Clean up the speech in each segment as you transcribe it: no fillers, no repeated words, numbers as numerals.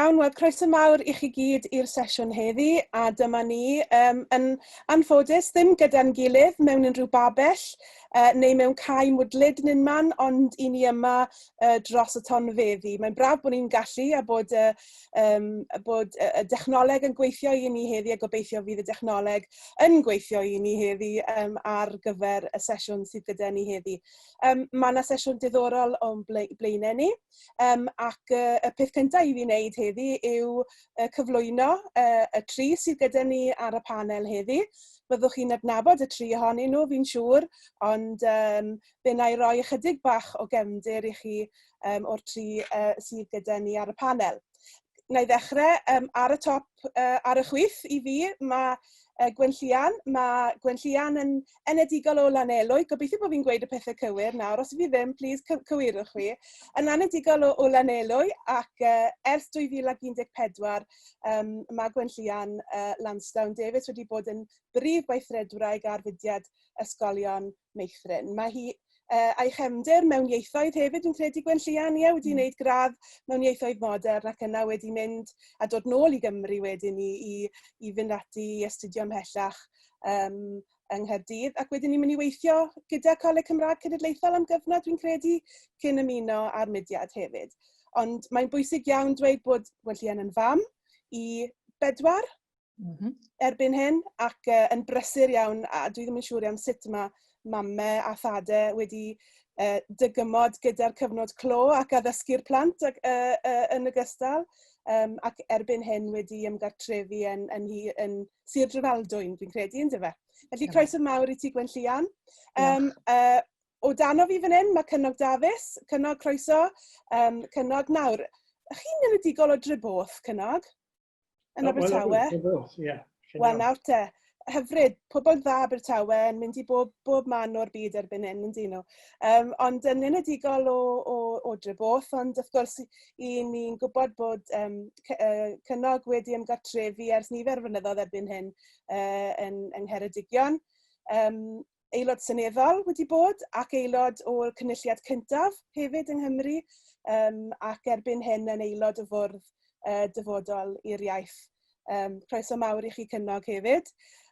Iawn, wel croeso mawr i chi gyd i'r sesiwn heddi, a dyma ni, yn anffodus ddim gyda'n gilydd mewn unrhyw babell neu mewn cae mwdlyd yn unman, ond i ni yma dros y tonfeddi. Mae'n braf bod ni'n gallu a bod, bod y dechnoleg yn gweithio i ni heddi a gobeithio fydd y dechnoleg yn gweithio i ni heddi ar gyfer y sesiwn sydd gyda ni heddi. Mae yna sesiwn diddorol o'n blaenau ni. Ac y peth cyntaf i fi wneud heddi yw cyflwyno y tri sydd gyda ni ar y panel heddi. Byddwch chi'n adnabod y tri ohonyn nhw, fi'n siŵr, ond fe wna i roi ychydig bach o gefndir i chi o'r tri sydd gyda ni ar y panel. Na i ddechrau ar y top, ar y chwith i fi, mae Gwenllian. Mae Gwenllian yn enedigol o Lanelwy. Gobeithio bod fi'n gweud y pethau cywir nawr. Os fi ddim, please cywirwch fi. Yn enedigol o Lanelwy ac ers 2014 mae Gwenllian Lansdown Davies wedi bod yn brif weithredwraig ar fudiad ysgolion meithrin. Mae hi a'i chefndir mewn ieithoedd hefyd, dwi'n credu Gwenllian, ie, wedi wneud gradd mewn ieithoedd modern ac yna wedi mynd a dod nôl i Gymru wedyn i fynd ati i astudio ymhellach yng Nghaerdydd ac wedyn ni'n mynd i weithio gyda Coleg Cymraeg Cenedlaethol am gyfnod, dwi'n credu, cyn ymuno â'r mudiad hefyd. Ond mae'n bwysig iawn dweud bod Gwenllian yn fam i bedwar erbyn hyn ac yn brysur iawn a dwi ddim yn siŵr iawn sut mae mamau a thadau wedi dygymod gyda'r cyfnod clo ac addysgu'r plant ac, yn ogystal ac erbyn hyn wedi ymgartrefu yn Sir Drefaldwyn, dwi'n credu, yn dyfe. Felly croeso mawr i ti Gwenllian. O dano fi fan hyn, mae Cynog Dafis. Cynog, croeso. Cynog, nawr, chi'n enedigol o Dreboth, Cynog? Yn Abertawe? Ie. Wel, nawr te, hyfryd, pobl dda Abertawe yn mynd i bob man o'r byd erbyn hyn, yn dyn nhw. Ond yn enedigol o Dreboth, ond wrth gwrs i ni'n gwybod bod Cynog wedi ymgartrefu ers nifer o flynyddoedd erbyn hyn yng Ngheredigion. Aelod seneddol wedi bod ac aelod o'r cynulliad cyntaf hefyd yng Nghymru ac erbyn hyn yn aelod o fwrdd Dyfodol i'r Iaith. Croeso mawr i chi Cynog hefyd.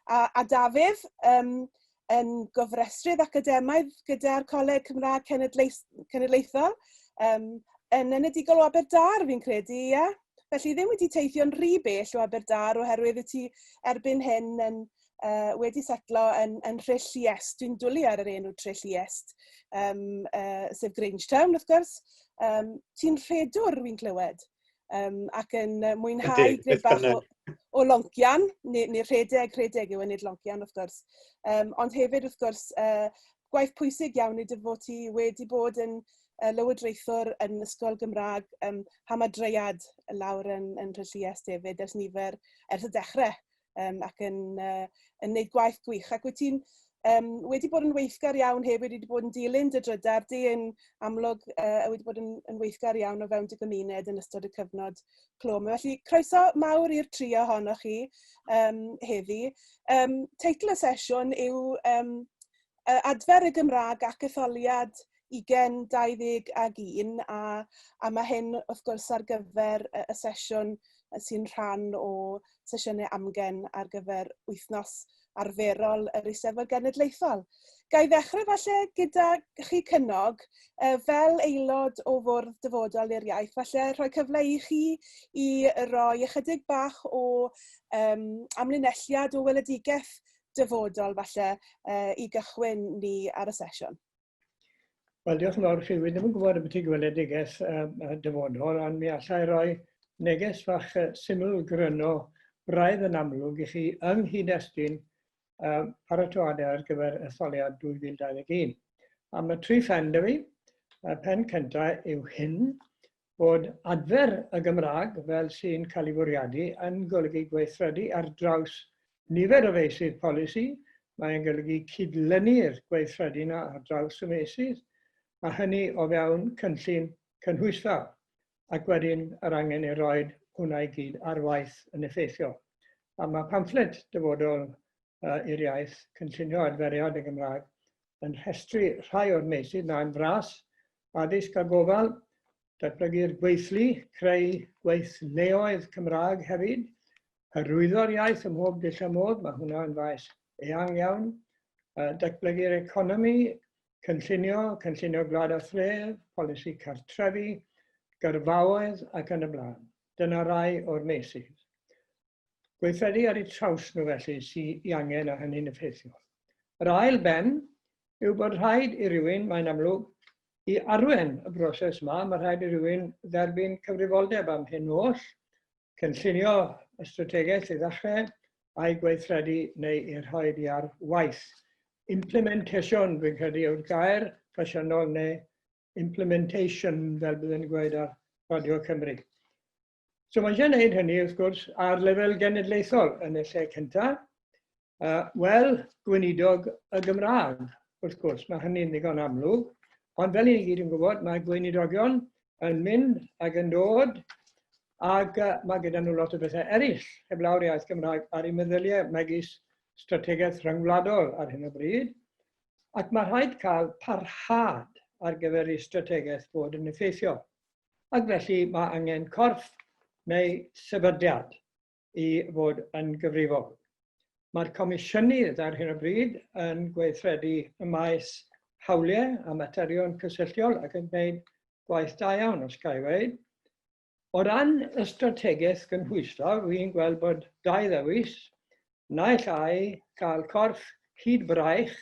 A Dafydd, yn gofrestrydd academaidd gyda'r Coleg Cymraeg Cenedlaethol, yn enedigol o Aberdâr fi'n credu, ie? Felly ddim wedi teithio'n rhy bell o Aberdâr oherwydd y ti erbyn hyn yn wedi setlo yn Rhyll Iest. Dwi'n dwlu ar yr enw Rhyll Iest, sef Grangetown, wrth gwrs. Ti'n rhedwr, fi'n clywed, ac yn mwynhau grib bach o loncian, neu rhedeg yw e, nid loncian, wrth gwrs. Ond hefyd, wrth gwrs, gwaith pwysig iawn i dy fod ti wedi bod yn lywodraethwr yn Ysgol Gymraeg Hamadryad lawr yn Rhyll Iest hefyd ers nifer, ers y dechrau ac yn neud gwaith gwych. Ac wyt ti'n wedi bod yn weithgar iawn hefyd, wedi bod yn dilyn dy drydar di yn amlwg, wedi bod yn weithgar iawn o fewn dy gymuned yn ystod y cyfnod clo. Felly, croeso mawr i'r tri ohonoch chi heddi. Teitl y sesiwn yw Adfer y Gymraeg ac Etholiad 2021, a mae hyn wrth gwrs ar gyfer y sesiwn sy'n rhan o sesiynau amgen ar gyfer wythnos arferol yr Eisteddfod Genedlaethol. Ga i ddechrau falle gyda chi Cynog, fel aelod o Fwrdd Dyfodol i'r Iaith, falle rhoi cyfle i chi i roi ychydig bach o amlinelliad o weledigaeth dyfodol falle i gychwyn ni ar y sesiwn. Wel, diolch yn fawr chi. Wi ddim yn gwybod ambiti gweledigaeth dyfodol, ond mi allai roi neges fach syml gryno braidd yn amlwg i chi yng nghyd-destun paratoadau ar gyfer etholiad 2021. A mae tri phen 'da fi. Y pen cyntaf yw hyn, bod adfer y Gymraeg fel sy'n cael ei fwriadu yn golygu gweithredu ar draws nifer o feysydd polisi, mae'n golygu cydlynu'r gweithredu yna ar draws y meysydd, a hynny o fewn cynllun cynhwysfawr, ac wedyn yr angen i roi hwnna i gyd ar waith yn effeithiol. A mae pamffled Dyfodol i'r Iaith, Cynllunio Adferiad y Gymraeg, yn rhestru rhai o'r meysydd 'na yn fras, addysg a gofal, Datblygu'r gweithlu, creu gweithleoedd Cymraeg hefyd, hyrwyddo'r iaith ym mhob dull a modd, mae hwnna yn faes eang iawn, datblygu'r economi, cynllunio, cynllunio gwlad a thref, polisi cartrefi, gyrfaoedd ac yn y blaen. Dyna rai o'r meysydd. Gweithredu ar eu traws nhw felly sy i angen a hynny'n effeithiol. Yr ail ben yw bod rhaid i rywun, mae'n amlwg, i arwain y broses yma, mae rhaid i rywun dderbyn cyfrifoldeb am hyn oll, cynllunio y strategaeth i ddechrau, a'i gweithredu neu ei rhoi i ar waith. Implementation, dwi'n credu, yw'r gair ffasiynol neu implementation, fel byddwn ni'n gweud ar Radio Cymru. So mae eisiau gwneud hynny, wrth gwrs, ar lefel genedlaethol yn y lle cyntaf. Wel, gweinidog y Gymraeg, wrth gwrs, mae hynny'n ddigon amlwg. Ond fel i ni gyd yn gwybod, mae gweinidogion yn mynd ac yn dod, ac mae gyda nhw lot o bethau eraill heblaw'r iaith Gymraeg ar eu meddyliau, megis strategaeth rhyngwladol ar hyn o bryd. Ac mae rhaid cael parhad ar gyfer i strategaeth fod yn effeithiol. Ac felly mae angen corff neu sefydliad i fod yn gyfrifol. Mae'r Comisiynydd ar hyn o bryd yn gweithredu y maes hawliau a materion cysylltiol ac yn gwneud gwaith da iawn, os ga i weud. O ran y strategaeth gynhwysfawr, wy'n gweld bod dau ddewis, naill ai cael corff hyd braich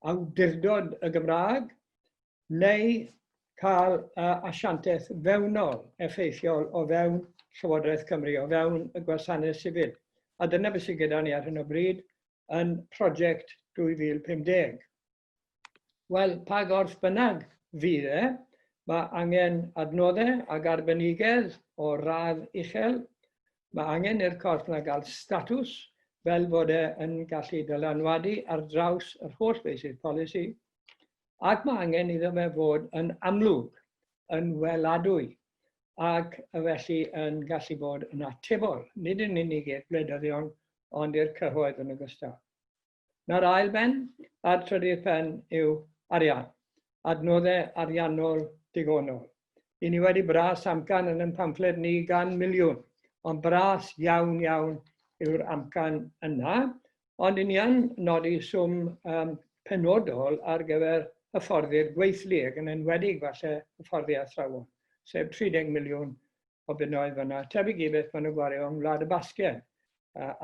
awdurdod y Gymraeg, neu cael asiantaeth fewnol effeithiol o fewn Llywodraeth Cymru, o fewn y gwasanaeth sifil. A dyna beth sydd gyda ni ar hyn o bryd yn Prosiect 2050. Wel, pa gorff bynnag fydd e, mae angen adnoddau ac arbenigedd o radd uchel. Mae angen i'r corff yna gael statws fel bod e yn gallu dylanwadu ar draws yr holl feysydd polisi. Ac mae angen iddo fe fod yn amlwg, yn weladwy, ac felly yn gallu bod yn atebol, nid yn unig i'r gwleidyddion, ond i'r cyhoedd yn ogystal. Na'r ail ben, a'r trydydd pen yw arian, adnoddau ariannol digonol. I ni wedi bras amcan yn ein pamffled ni gan miliwn, ond bras iawn iawn yw'r amcan yna, Ond i ni yn nodi swm um, penodol ar gyfer hyfforddi'r gweithlu, ac yn enwedig falle hyfforddi athrawon, sef 30 miliwn o bunnoedd fyna, tebyg i beth maen nhw'n gwario yng Ngwlad y Basgiaid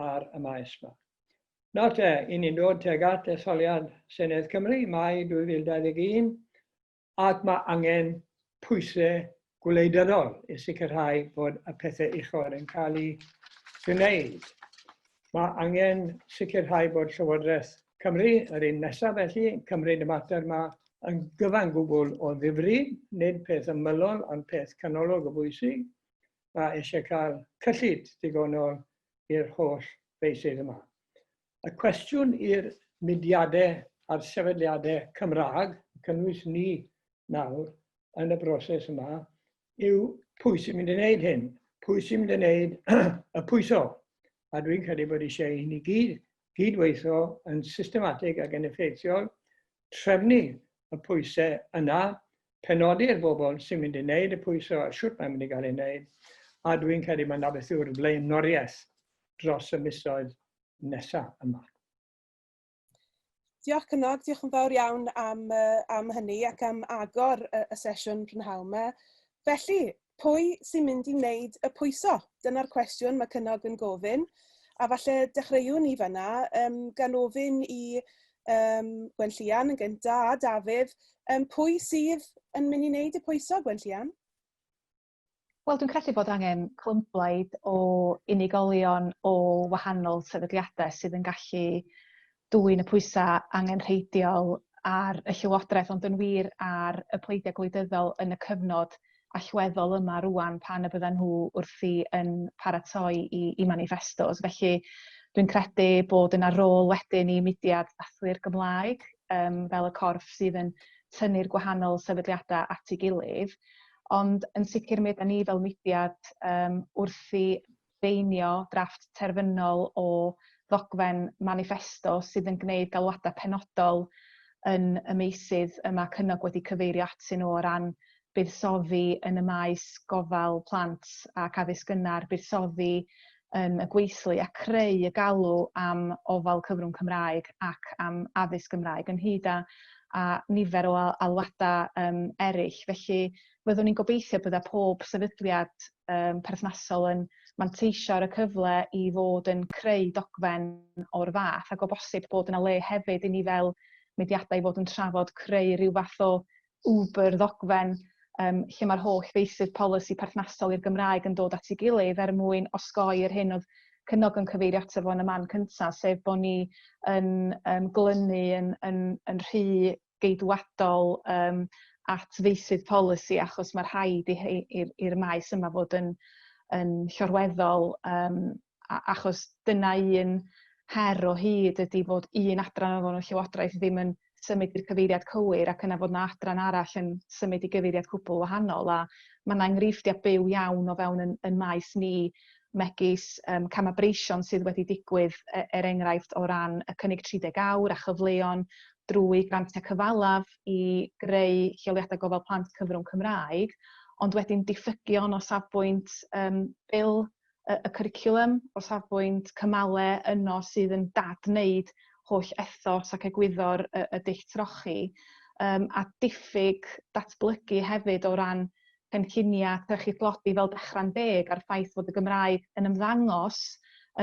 ar y maes yma. Nawr te, i ni'n dod tuag at etholiad Senedd Cymru, Mai 2021, ac mae angen pwysau gwleidyddol i sicrhau bod y pethau uchod yn cael eu gwneud. Mae angen sicrhau bod Llywodraeth Cymru, yr un nesaf felly, cymryd y mater yma yn gyfan gwbl o ddifri, nid peth ymylol, ond peth canolog o bwysig. Mae eisiau cael cyllid digonol i'r holl feysydd yma. Y cwestiwn i'r mudiadau a'r sefydliadau Cymraeg, cynnwys ni nawr yn y broses yma, yw pwy sy'n mynd i wneud hyn? Pwy sy'n mynd i wneud y pwyso? A dwi'n credu bod eisiau i ni gyd gydweithio yn systematig ac yn effeithiol, trefnu y pwysau yna, penodi'r bobl sy'n mynd i wneud y pwyso a siwt mae'n mynd i gael ei wneud, a dwi'n credu mae 'na beth yw'r flaenoriaeth dros y misoedd nesaf yma. Diolch Cynog, diolch yn fawr iawn am, am hynny ac am agor y, y sesiwn prynhawn yma. Felly, pwy sy'n mynd i wneud y pwyso? Dyna'r cwestiwn mae Cynog yn gofyn. A falle dechreuwn ni fanna um, gan ofyn i um, Gwenllian yn gyntaf a Dafydd, um, pwy sydd yn mynd i wneud y pwyso, Gwenllian? Wel, dwi'n credu bod angen clymblaid o unigolion o wahanol sefydliadau sydd yn gallu dwyn y pwysau angenrheidiol ar y Llywodraeth, ond yn wir ar y pleidiau gwleidyddol yn y cyfnod allweddol yma rŵan pan y byddan nhw wrthi yn paratoi i, i maniffestos. Felly dwi'n credu bod yna rôl wedyn i mudiad dathlu'r Gymraeg um, fel y corff sydd yn tynnu'r gwahanol sefydliadau at ei gilydd. Ond yn sicr mi ydan ni fel mudiad um, wrthi ddeinio drafft terfynol o ddogfen maniffesto sydd yn gwneud galwadau penodol yn y meysydd y mae Cynog wedi cyfeirio atyn nhw o ran buddsoddi yn y maes gofal plant ac addysg gynnar, buddsoddi yn y gweithlu a creu y galw am ofal cyfrwng Cymraeg ac am addysg Gymraeg ynghyd â, a nifer o alwadau eraill. Felly fyddwn ni'n gobeithio bydda pob sefydliad perthnasol yn manteisio ar y cyfle i fod yn creu dogfen o'r fath ac o bosib bod yna le hefyd i ni fel mudiadau i fod yn trafod creu rhyw fath o Uber ddogfen lle mae'r holl feysydd polisi perthnasol i'r Gymraeg yn dod at ei gilydd er mwyn osgoi yr hyn oedd Cynog yn cyfeirio ato fo yn y man cyntaf, sef bod ni yn glynu yn rhy geidwadol at feysydd polisi, achos mae rhaid i'r maes yma fod yn llorweddol, achos dyna un her o hyd ydy fod un adran o fewn y Llywodraeth ddim yn symud i'r cyfeiriad cywir ac yna fod 'na adran arall yn symud i gyfeiriad cwbl wahanol, a mae 'na enghreifftiau byw iawn o fewn yn maes ni megis camau breision sydd wedi digwydd er enghraifft o ran y cynnig 30 awr a chyfleon drwy grantiau cyfalaf i greu lleoliadau gofal plant cyfrwng Cymraeg, ond wedyn diffygion o safbwynt bil y cwricwlwm, o safbwynt cymalau yno sydd yn dadwneud holl ethos ac egwyddor y dull trochi, a diffyg datblygu hefyd o ran cynlluniau trechu tlodi fel Dechrau'n Deg a'r ffaith fod y Gymraeg yn ymddangos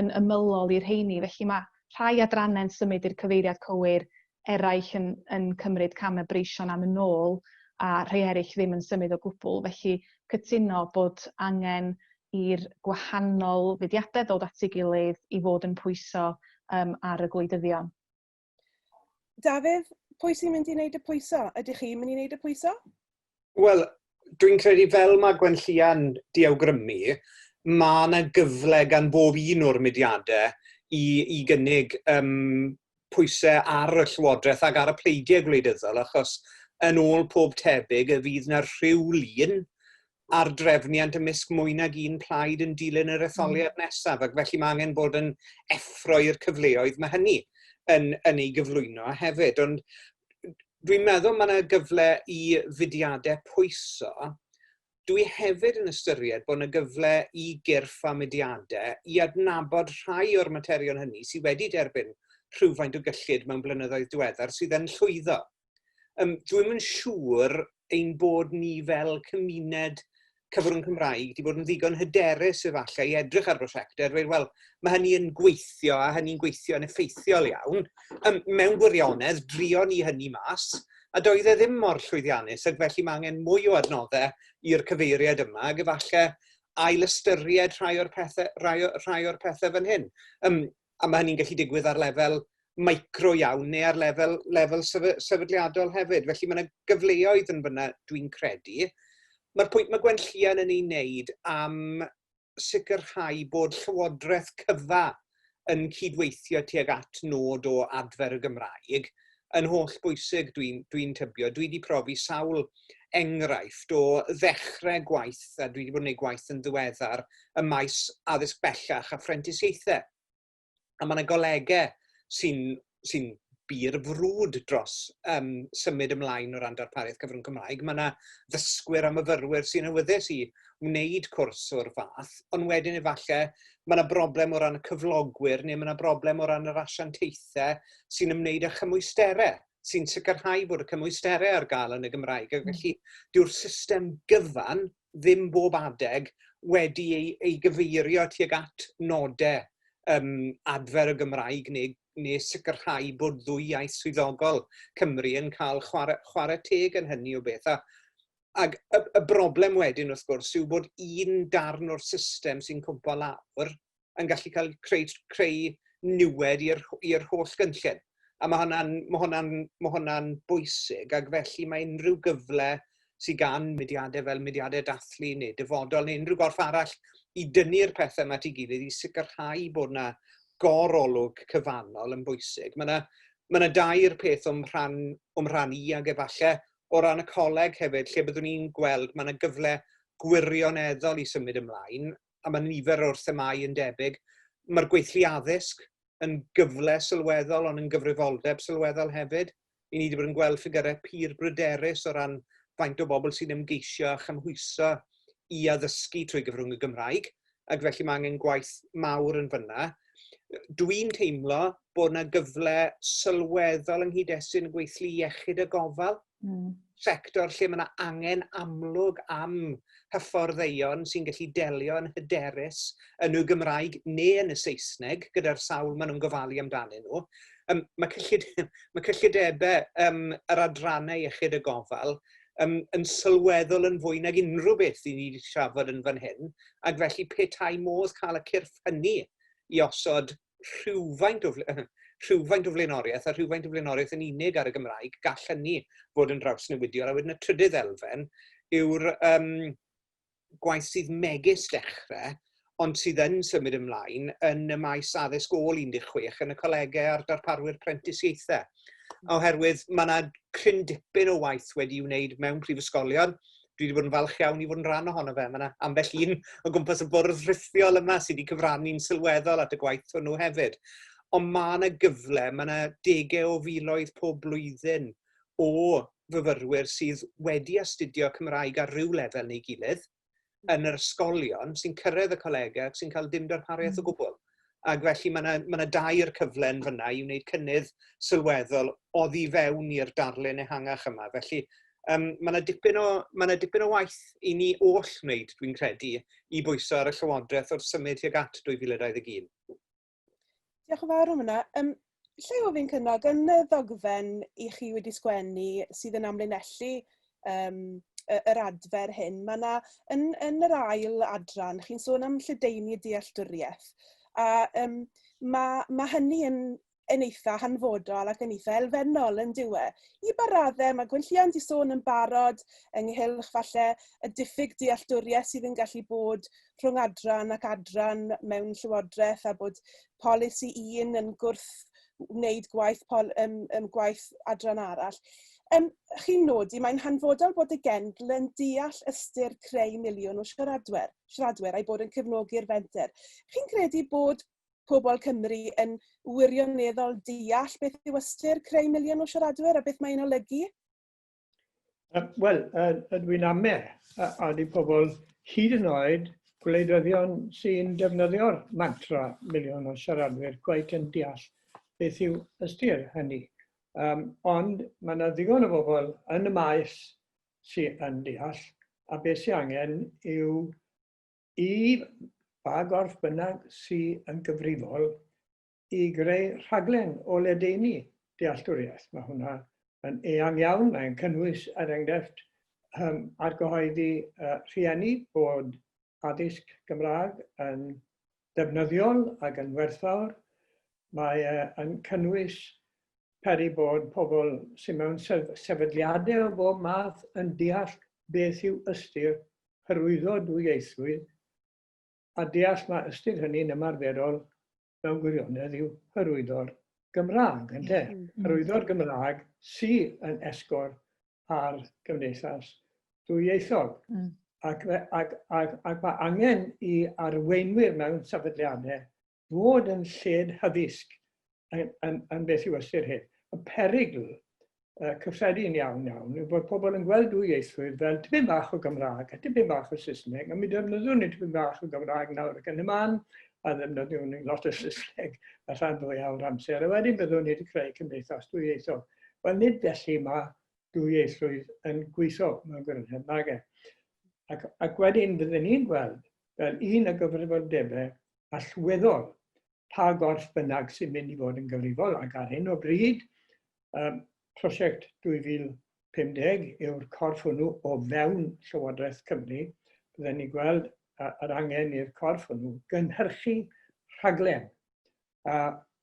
yn ymylol i'r rheini. Felly mae rhai adrannau'n symud i'r cyfeiriad cywir, eraill yn cymryd camau breision am yn ôl, a rhai eraill ddim yn symud o gwbl. Felly cytuno bod angen i'r gwahanol fudiadau ddod at ei gilydd i fod yn pwyso ar y gwleidyddion. Dafydd, pwy sy'n mynd i wneud y pwyso? Ydych chi'n mynd i wneud y pwyso? Wel, dwi'n credu fel mae Gwenllian di awgrymu, mae yna gyfle gan bob un o'r mudiadau i gynnig pwysau ar y Llywodraeth ac ar y pleidiau gwleidyddol, achos yn ôl pob tebyg y fydd yna rhyw lun ar drefniant ymysg mwy nag un plaid yn dilyn yr etholiad nesaf, ac felly mae angen bod yn effro i'r cyfleoedd mae hynny yn ei gyflwyno hefyd. Ond dwi'n meddwl mae yna gyfle i fudiadau pwyso. Dwi hefyd yn ystyried bod yna gyfle i gyrff a mudiadau i adnabod rhai o'r materion hynny sydd wedi derbyn rhywfaint o gyllid mewn blynyddoedd diweddar sydd yn llwyddo. Dwi'm yn siŵr ein bod ni fel cymuned cyfrwng Cymraeg wedi bod yn ddigon hyderus efallai i edrych ar brosiectau a dweud, wel, mae hynny yn gweithio a hynny'n gweithio yn effeithiol iawn. Mewn gwirionedd, drio ni hynny mas, a doedd e ddim mor llwyddiannus, ac felly mae angen mwy o adnoddau i'r cyfeiriad yma, ac efallai ailystyried rhai o'r pethau, rhai o'r pethau fan hyn. A mae hynny'n gallu digwydd ar lefel micro iawn neu ar lefel sefydliadol hefyd. Felly mae yna gyfleoedd yn fyna, dwi'n credu. Mae'r pwynt mae Gwenllian yn ei wneud am sicrhau bod Llywodraeth cyfa yn cydweithio tuag at nod o adfer y Gymraeg yn holl bwysig, dwi'n tybio. Dwi wedi profi sawl enghraifft o ddechrau gwaith, a dwi wedi bod yn gwneud gwaith yn ddiweddar, ym maes addysg bellach a phrentisiaethau. A mae yna golegau sy'n bur frwd dros symud ymlaen o ran darpariaeth cyfrwng Cymraeg. Mae yna ddysgwyr a myfyrwyr sy'n awyddus i wneud cwrs o'r fath, ond wedyn efallai mae yna broblem o ran y cyflogwyr neu mae yna broblem o ran yr asiantaethau sy'n ymwneud â chymwysterau, sy'n sicrhau bod y cymwysterau ar gael yn y Gymraeg. Ac felly dyw'r system gyfan ddim bob adeg wedi ei gyfeirio tuag at nodau adfer y Gymraeg neu sicrhau bod ddwy iaith swyddogol Cymru yn cael chwarae teg yn hynny o beth. Ac y broblem wedyn, wrth gwrs, yw bod un darn o'r system sy'n cwmpo lawr yn gallu cael creu niwed i'r holl gynllun. A mae hwnna'n bwysig, ac felly mae unrhyw gyfle sydd gan mudiadau fel mudiadau dathlu neu dyfodol neu unrhyw gorff arall i dynnu'r pethau yma at ei gilydd i sicrhau bod yna gorolwg cyfannol yn bwysig. Mae yna dair peth o'm rhan i ac efallai o ran y coleg hefyd, lle byddwn ni'n gweld mae yna gyfle gwirioneddol i symud ymlaen, a mae nifer o'r themâu yn debyg. Mae'r gweithlu addysg yn gyfle sylweddol, ond yn gyfrifoldeb sylweddol hefyd. I ni wedi bod yn gweld ffigurau pur bryderus o ran faint o bobl sy'n ymgeisio a chymhwyso i addysgu trwy gyfrwng y Gymraeg, ac felly mae angen gwaith mawr yn fyna. Dwi'n teimlo bod yna gyfle sylweddol yng nghyd-destun y gweithlu iechyd a gofal. Sector lle mae yna angen amlwg am hyfforddeion sy'n gallu delio yn hyderus yn y Gymraeg neu yn y Saesneg gyda'r sawl maen nhw'n gofalu amdanyn nhw. Mae, cyllid, mae cyllidebau yr adrannau iechyd y gofal yn sylweddol yn fwy nag unrhyw beth i ni wedi trafod yn fan hyn, ac felly petai modd cael y cyrff hynny i osod rhywfaint o, rhywfaint o flaenoriaeth a rhywfaint o flaenoriaeth yn unig ar y Gymraeg, gall hynny fod yn drawsnewidiol. A wedyn y trydydd elfen yw'r gwaith sydd megis dechrau, ond sydd yn symud ymlaen yn y maes addysg ôl 16 yn y colegau a'r darparwyr prentisiaethau. Oherwydd mae yna cryn dipyn o waith wedi wneud mewn prifysgolion. Dwi wedi bod yn falch iawn i fod yn rhan ohono fe. Mae yna ambell un o gwmpas y bwrdd rhithiol yma sydd wedi cyfrannu'n sylweddol at y gwaith hwnnw hefyd. Ond mae yna gyfle, mae yna degau o filoedd pob blwyddyn o fyfyrwyr sydd wedi astudio Cymraeg ar ryw lefel neu gilydd yn yr ysgolion sy'n cyrraedd y colegau ac sy'n cael dim darpariaeth o gwbl. Ac felly mae yna ma dair cyfle yn fyna i wneud cynnydd sylweddol oddi fewn i'r darlun ehangach yma. Felly mae yna dipyn o, ma dipyn o waith i ni oll wneud, dwi'n credu, i bwyso ar y Llywodraeth wrth symud tuag at 2021. Diolch yn fawr am hwnna. Lle ofyn Cynog, yn y ddogfen i chi wedi sgwennu sydd yn amlinellu yr adfer hyn, mae yna, yn yr ail adran, chi'n sôn am lledaenu dealltwriaeth. A mae hynny yn eitha hanfodol ac yn eitha elfennol yn dyw e. I ba raddau, mae Gwenllian 'di sôn yn barod ynghylch falle y diffyg dealltwriaeth sydd yn gallu bod rhwng adran ac adran mewn llywodraeth a bod polisi un yn gwrth wneud gwaith, pol, gwaith adran arall. Chi'n nodi, mae'n hanfodol bod y genedl yn deall ystyr creu miliwn o siaradwyr a'i bod yn cefnogi'r fenter. Chi'n credu bod pobl Cymru yn wirioneddol deall beth yw ystyr creu miliwn o siaradwyr a beth mae'n olygu? Wel, dwi'n ame a di pobl hyd yn oed gwleidyddion sy'n defnyddio'r mantra miliwn o siaradwyr cweit yn deall beth yw ystyr hynny. Ond mae yna ddigon o bobl yn y maes sy'n yn deall, a beth sy'n angen yw i ba gorff bynnag sy'n yn gyfrifol i greu rhaglen o ledaenu dealltwriaeth. Mae hwnna yn eang iawn, mae'n cynnwys, er enghraifft, argyhoeddi rhieni bod addysg Gymraeg yn ddefnyddiol ac yn werthfawr. Mae yn cynnwys peri bod pobl sy'n mewn sefydliadau o bob math yn deall beth yw ystyr hyrwyddo dwyieithrwydd, a deall mae ystyr hynny'n ymarferol mewn gwirionedd yw hyrwyddo'r Gymraeg, ynte? Hyrwyddo'r Gymraeg sydd yn esgor ar gymdeithas dwyieithog. Ac mae angen i arweinwyr mewn sefydliadau fod yn lled hyddysg yn beth yw ystyr hyn. Y perygl cyffredin iawn iawn yw bod pobl yn gweld dwyieithrwydd fel tipyn bach o Gymraeg a tipyn bach o Saesneg, a mi defnyddiwn ni tipyn bach o Gymraeg nawr ac yn y man, a ddefnyddiwn ni lot o Saesneg y rhan fwyaf o'r amser, a wedyn byddwn ni wedi creu cymdeithas dwyieithog. Wel, nid felly mae dwyieithrwydd yn gweithio mewn gwirionedd, nage. Ac wedyn byddwn ni'n gweld fel un o gyfrifoldebau allweddol pa gorff bynnag sy'n mynd i fod yn gyfrifol, ac ar hyn o bryd, prosiect 2050 yw'r corff hwnnw o fewn Llywodraeth Cymru, bydden ni gweld yr angen i'r corff hwnnw gynhyrchu rhaglen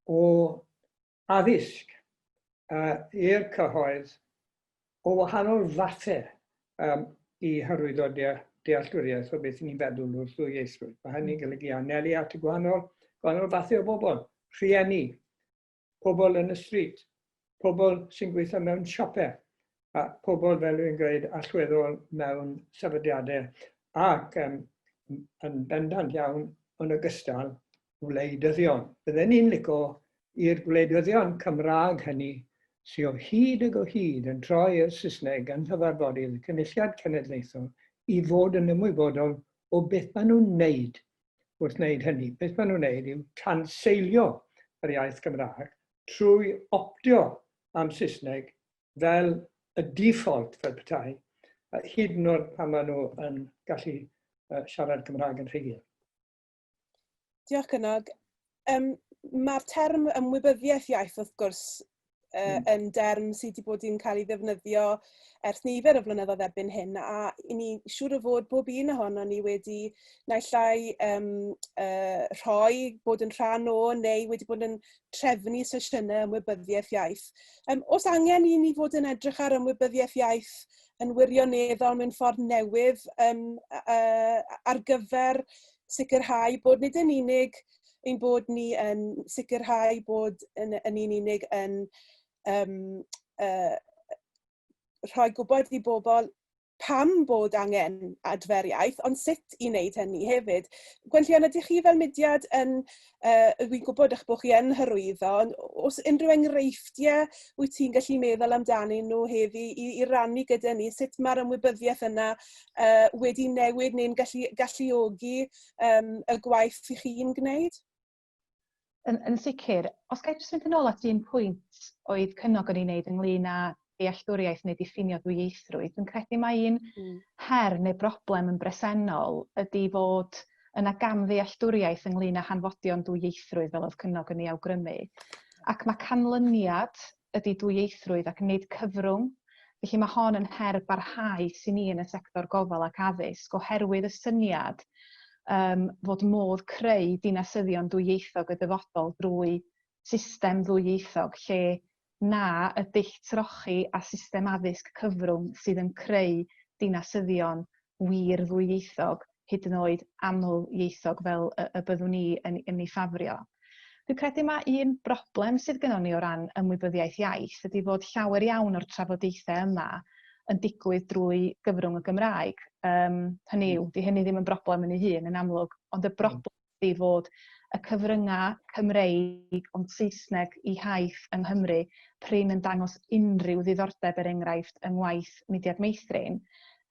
o addysg i'r cyhoedd o wahanol fathau i hyrwyddo dealltwriaeth o beth ni'n feddwl wrth ddwyieithrwydd. Mae hynny'n golygu anelu at y gwahanol fathau o bobl, rhieni, pobl yn y stryd, pobl sy'n gweithio mewn siopau, a pobl, fel dwi'n gweud, allweddol mewn sefydliadau ac yn bendant iawn yn ogystal wleidyddion. Bydden ni'n lico i'r gwleidyddion Cymraeg hynny sy o hyd ag o hyd yn troi i'r Saesneg yng nghyfarfodydd y Cynulliad Cenedlaethol i fod yn ymwybodol o beth maen nhw'n wneud wrth wneud hynny. Beth maen nhw'n wneud yw tanseilio yr iaith Gymraeg trwy optio am Saesneg fel y default fel petai, hyd yn oed pan maen nhw yn gallu siarad Cymraeg yn rhugl. Diolch Cynog. Mae'r term ymwybyddiaeth iaith wrth gwrs yn derm sydd wedi bod yn cael ei ddefnyddio ers nifer o flynyddoedd erbyn hyn, a i ni siŵr o fod bob un ohono ni wedi naill ai rhoi bod yn rhan o neu wedi bod yn trefnu sesiynau ymwybyddiaeth iaith. Oes angen i ni fod yn edrych ar ymwybyddiaeth iaith yn wirioneddol mewn ffordd newydd ar gyfer sicrhau bod nid yn unig ein bod ni yn sicrhau bod yn un unig yn rhoi gwybod i bobl pam bod angen adfer iaith, ond sut i wneud hynny hefyd. Gwenllian, ydych chi fel mudiad yn, dwi'n gwybod eich bod chi yn hyrwyddo, ond oes unrhyw enghreifftiau wyt ti'n gallu meddwl amdanyn nhw heddi i rannu gyda ni, sut mae'r ymwybyddiaeth yna wedi newid neu'n gallu galluogi y gwaith i chi'n gwneud? Yn sicr. Os ga i jyst mynd yn ôl at un pwynt oedd Cynog yn ei wneud ynglyn â dealltwriaeth neu diffinio dwyieithrwydd, dwi'n credu mai un her neu broblem yn bresennol ydy fod yna gamddealltwriaeth ynglyn â hanfodion dwyieithrwydd, fel oedd Cynog yn ei awgrymu. Ac mae canlyniad ydy dwyieithrwydd ac nid cyfrwng. Felly mae hon yn her barhaus i ni yn y sector gofal ac addysg oherwydd y syniad fod modd creu dinasyddion dwyieithog y dyfodol drwy system ddwyieithog lle na y dull trochi a system addysg cyfrwng sydd yn creu dinasyddion wir ddwyieithog, hyd yn oed aml-ieithog fel y, y byddwn ni yn ei ffafrio. Dwi'n credu mae un broblem sydd gynnon ni o ran ymwybyddiaeth iaith ydy fod llawer iawn o'r trafodaethau yma yn digwydd drwy gyfrwng y Gymraeg. Hynny yw, 'di hynny ddim yn broblem yn ei hun yn amlwg, ond y broblem ydy fod y cyfryngau Cymreig ond Saesneg eu hiaith yng Nghymru prin yn dangos unrhyw ddiddordeb er enghraifft yng ngwaith Mudiad Meithrin,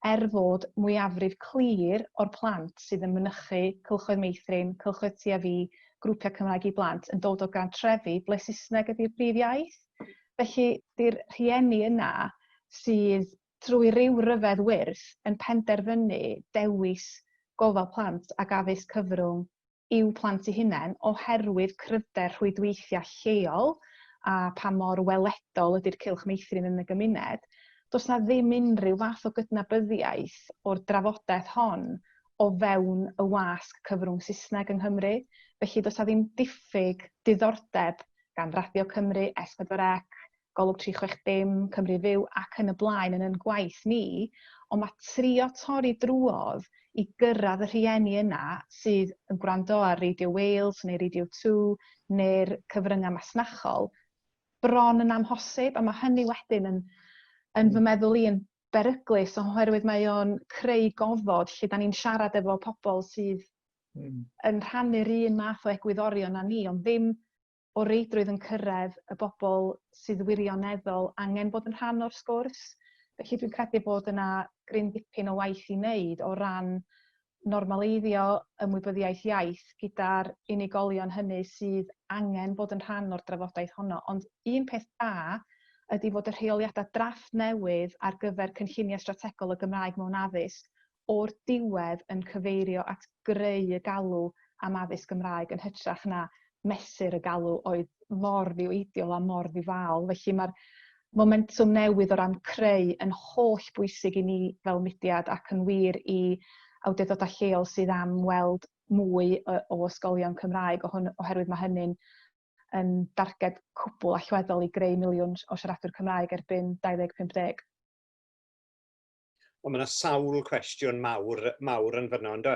er fod mwyafrif clir o'r plant sydd yn mynychu cylchoedd meithrin, cylchoedd Ti a Fi, grwpiau Cymraeg i blant yn dod o gartrefi ble Saesneg ydy'r brif iaith. Felly, 'di'r rhieni yna sydd trwy ryw ryfedd wyrth yn penderfynu dewis gofal plant ac addysg cyfrwng i'w plant eu hunain oherwydd cryfder rhwydweithiau lleol a pa mor weledol ydy'r cylch meithrin yn y gymuned, does 'na ddim unrhyw fath o gydnabyddiaeth o'r drafodaeth hon o fewn y wasg cyfrwng Saesneg yng Nghymru. Felly does 'na ddim diffyg diddordeb gan Radio Cymru, S4C, Golwg 360, Cymru Fyw ac yn y blaen yn yn gwaith ni, ond mae trio torri drwodd i gyrraedd y rhieni yna sydd yn gwrando ar Radio Wales neu Radio 2 neu'r cyfryngau masnachol bron yn amhosib, a mae hynny wedyn yn fy meddwl i yn beryglus oherwydd mae o'n creu gofod lle da ni'n siarad efo pobl sydd yn rhannu'r un math o egwyddorion â ni, ond ddim o reidrwydd yn cyrraedd y bobl sydd wirioneddol angen bod yn rhan o'r sgwrs. Felly dwi'n credu bod yna gryn dipyn o waith i wneud o ran normaleiddio ymwybyddiaeth iaith gyda'r unigolion hynny sydd angen bod yn rhan o'r drafodaeth honno. Ond un peth da ydy fod y rheoliadau drafft newydd ar gyfer cynlluniau strategol y Gymraeg mewn addysg o'r diwedd yn cyfeirio at greu y galw am addysg Gymraeg yn hytrach na mesur y galw oedd mor ddiwydiol a mor ddifaol. Felly mae'r momentwm newydd o ran creu yn holl bwysig i ni fel mudiad ac yn wir i awdurdodau lleol sydd am weld mwy o ysgolion Cymraeg oherwydd mae hynny'n yn darged cwbl allweddol i greu miliwn o siaradwyr Cymraeg erbyn 2050. Wel, mae yna sawl cwestiwn mawr, mawr yn fanno. Ond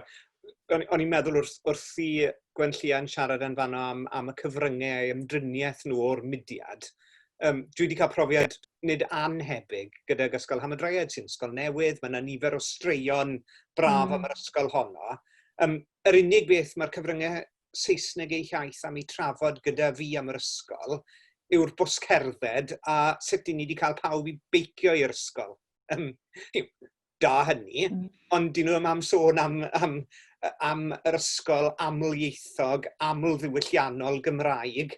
o'n i'n meddwl wrth i Gwenllian siarad yn fanno am y cyfryngau a'i ymdriniaeth nhw o'r mudiad, dwi wedi cael profiad nid annhebyg gydag Ysgol Hamadryad, sy'n ysgol newydd, mae yna nifer o straeon braf am yr ysgol honno. Yr unig beth mae'r cyfryngau Saesneg eu hiaith am eu trafod gyda fi am yr ysgol yw'r bws cerdded a sut i ni wedi cael pawb i beicio i'r ysgol. Da hynny, ond dyn nhw ddim am sôn am yr ysgol amlieithog, amlddiwylliannol Gymraeg,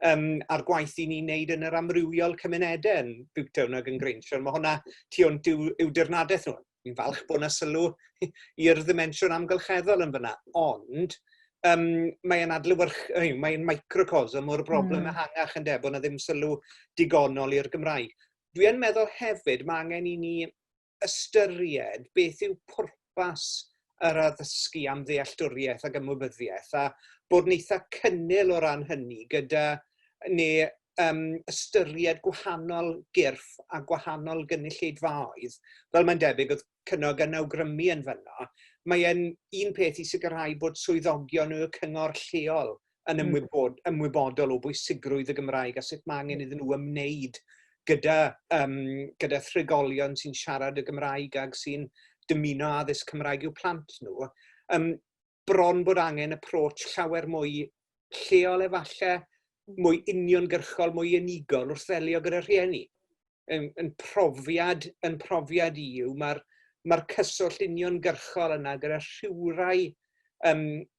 a'r gwaith i ni'n neud yn yr amrywiol cymunedau yn Butetown ac yn Grangetown. Mae hwnna tu hwnt i'w dirnadaeth nhw. Fi'n falch bod yna sylw i'r ddimensiwn amgylcheddol yn fyna, ond mae'n adlewyrch, mae'n microcosm o'r broblem ehangach yn de, bod yna ddim sylw digonol i'r Gymraeg. Dwi yn meddwl hefyd mae angen i ni ystyried beth yw pwrpas yr addysgu am ddealltwriaeth ac ymwybyddiaeth, a bod yn eitha cynnil o ran hynny gyda neu ystyried gwahanol gyrff a gwahanol gynulleidfaoedd, fel mae'n debyg oedd Cynog yn awgrymu yn fanno, mae e'n un peth i sicrhau bod swyddogion y cyngor lleol yn ymwybodol o bwysigrwydd y Gymraeg a sut mae angen iddyn nhw ymwneud gyda thrigolion sy'n siarad y Gymraeg ac sy'n dymuno addysg Cymraeg i'w plant nhw. Bron bod angen approach llawer mwy lleol efalle, mwy uniongyrchol, mwy unigol wrth ddelio gyda rhieni. Yn profiad i yw, mae'r cyswllt uniongyrchol yna gyda rhywrai